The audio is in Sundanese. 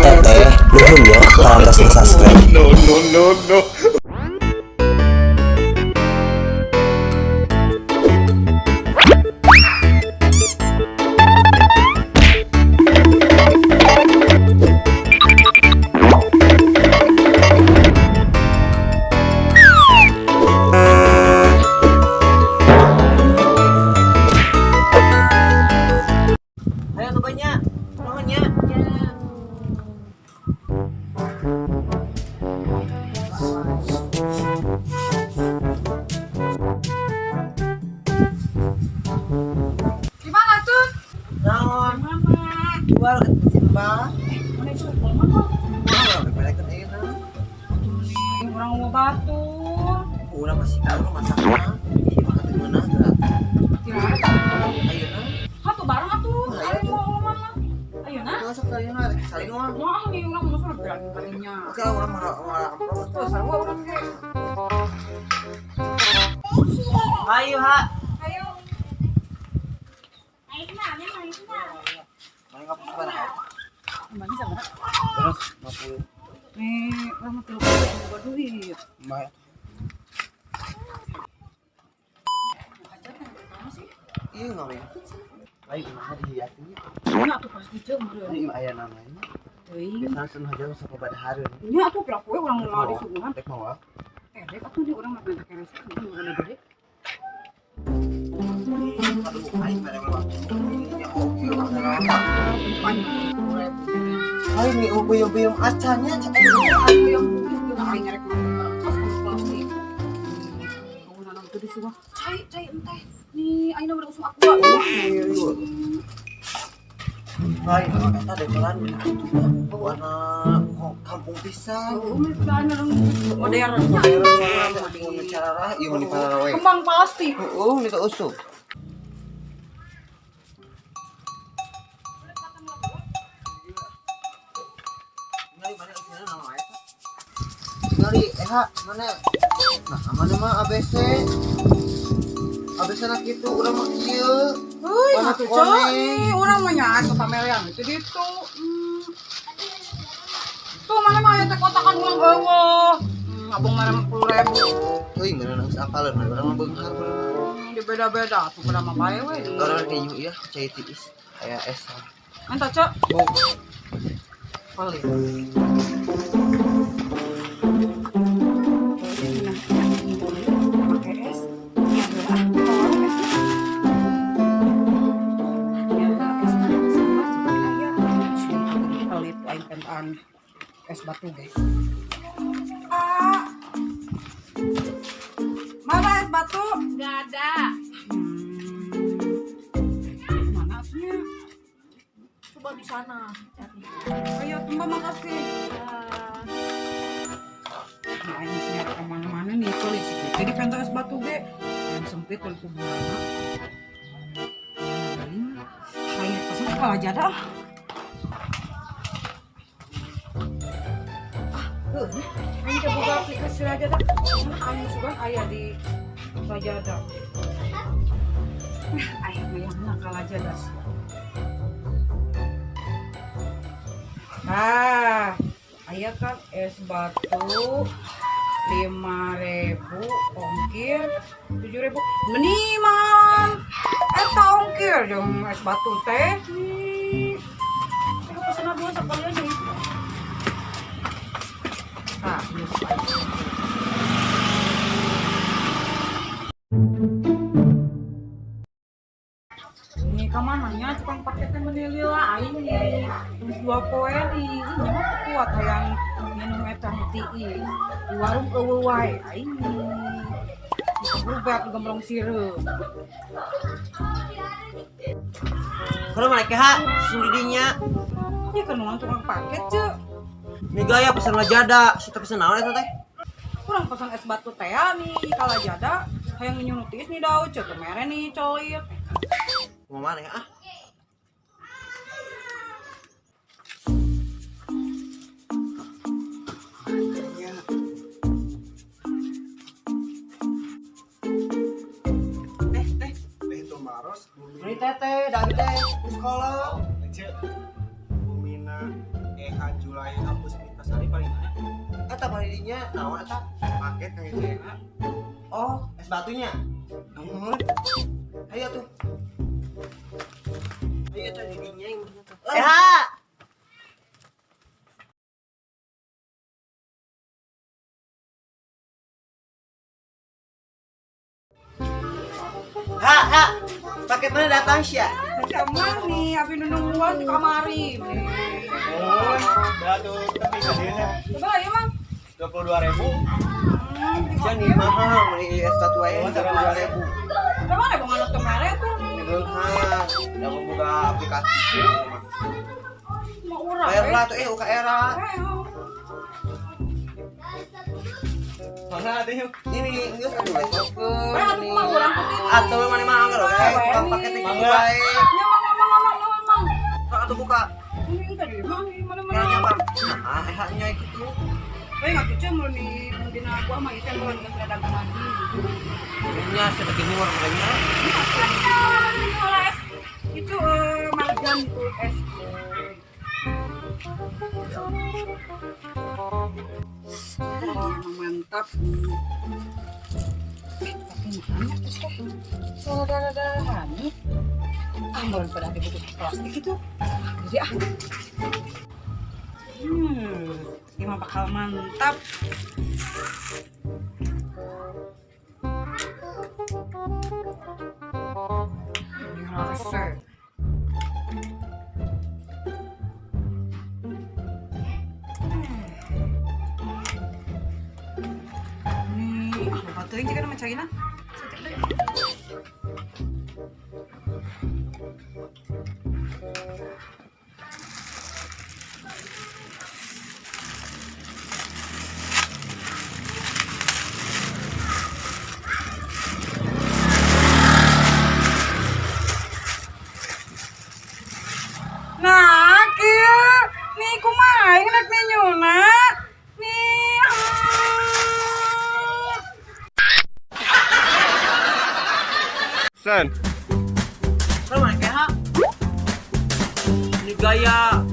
Teteh, nuhun ya parantos subscribe. No, no, no, no. Ayo tuh banyak, nuhun ya. Gimana tuh? Naon? Mana? Jual ke Mbak. Mana itu mana? Wah, beberekeun ayeuna. Nih, urang mau batur. Urang masih tahu masakna. Ieu mah teu meunah geura. Kira Ayeuna. Hatuh bareng atuh. Ayo Ayo tuh. mau mana? Ayo nah. Masuk ka ayeuna rek salin mah. Wah, nih urang mau suruh berani kalinya. Oke lah urang mah amplop. Tuh, sarua urang ge. Ayo ha. Ayo. Mana ngapus sabaraha? Mana sabaraha? Terus 50. Nih, urang mah 30 boga duit. Mah. Iya ngapain? Ayo kumaha dihiasnya? Nya atuh pasti jeung meureun. Ini aya namanya. Teuing. Biasana sun haja sababaraha. Nya atuh pira poe urang moal disuguhan. Rek mawa. Eh, rek atuh di urang mah minta keres urang ada gede. Aduh, aing mere mah. Ya oke urang teh. Aing nih ubuyung-buyung acannya cek Aing yang bugis jeung aing ngerek makan kos plastik. Kamu nanam tuh di suah. Cai, cai enteh. Nih, aing udah usum aqua. Aing eta dekoran warna kampung pisan. Oh, modern. Modern cara ieu mun diparawe. Kembang plastik. Heeh, ni ka usuk. Ngali mana isina nama eta? Ngali eha mana? Nah, mana mah ABC. ABC na kitu urang mah kieu. Euy, Warna atuh kuning. ceu, urang mah nya asa pamelian itu ditu. Tuh mana mah aya teh kotakan urang eueuh. Abang mana 50.000. Euy, mana geus apaleun, urang mah beunghar bener. Di beda-beda tuh pada mah bae we. Orang kayaknya iya cai tiis aya es. Entah ceu. Oh. Paling. Pakai es. Ya, ah, tolong es. Ya, es aya. Pelit aing pentaan es batu ge. Ah. Mana es batu? Nggak ada. Mana atunya? Coba di sana cari. Ayo, Mbak, makasih. Nah, aing mesti nyari kemana-mana nih, pelit sih. Jadi pengen es batu ge. Yang sempit dari kuburan. Ayo, pesan ke Lazada. Ah, heuh. Aing teh boga aplikasi Lazada. Sana aing sugan aya di Lazada. Nah, aing hayangna ka Lazada sih. Ah, aya kan es batu 5.000 ongkir 7.000 meniman eta ongkir jeung es batu teh. Ayo pesan dua sekalian nih. Ah, geus. Ini kamananya tukang paketnya menilai aing nih. Terus 2 poe nih, ini mah kuat hayang minum eta nu tiis. Di warung eueuh wae aing nih. Berubah gemblong sireum. Kalau mana ha, sing didinya. Ya kan nuan tukang paket ceu. Nih gaya pesan Lazada, si teh pesen naon eta teh? Kurang pesan es batu teh nih ka Lazada. Hayang nginum nu tiis nih dau ceu teu mere nih colit. Kumaha maneh ah? Teh, teh. Teh Tumaros, Bumi Ini teteh, dari teh di sekolah. Cek. Bumina Eha Jula dinya naon eta? Paket kang itu ya. Oh, es batunya. Nuhun. Ayo tuh. Ayo tuh di dinya yang tuh. Eh, Ha, ha. Paket mana datang sih ya? Sama nih, abi nungguan di kamari. Oh, dah tuh tapi kadieu. Coba ya, Mang. 22.000. Sia nih mahal beli es batu aja 22.000. Coba ada bongan tuh mere tuh. Ini beunghar. Da boga aplikasi. Mau urang. Bayar lah tuh UKR. Mana ada yuk? Ini geus atuh besok. Eh, atuh mah urang putih. Atuh mana mah anggar oke, tukang paket gitu bae. Ya, Mang, Mang, Mang, Mang, Mang. Sok atuh buka. Ini tadi, Mang, mana mana. Kayaknya Bang. Nah, ehaknya gitu. Eh, nggak cuci mau nih, dina gua mah ikan gua geus datang lagi. Nya sedekini urang merenya. Itu marjan tuh es. Emang mantap. Tapi mana es teh? Saudara-saudara. Ah, baru pada dibungkus plastik itu. Jadi ah. Ini mah bakal mantap. Ini harus. Batuin juga nama China. Nah, kieu nih kumaha nek menyuna. Nih. San. Sama kayak ini gaya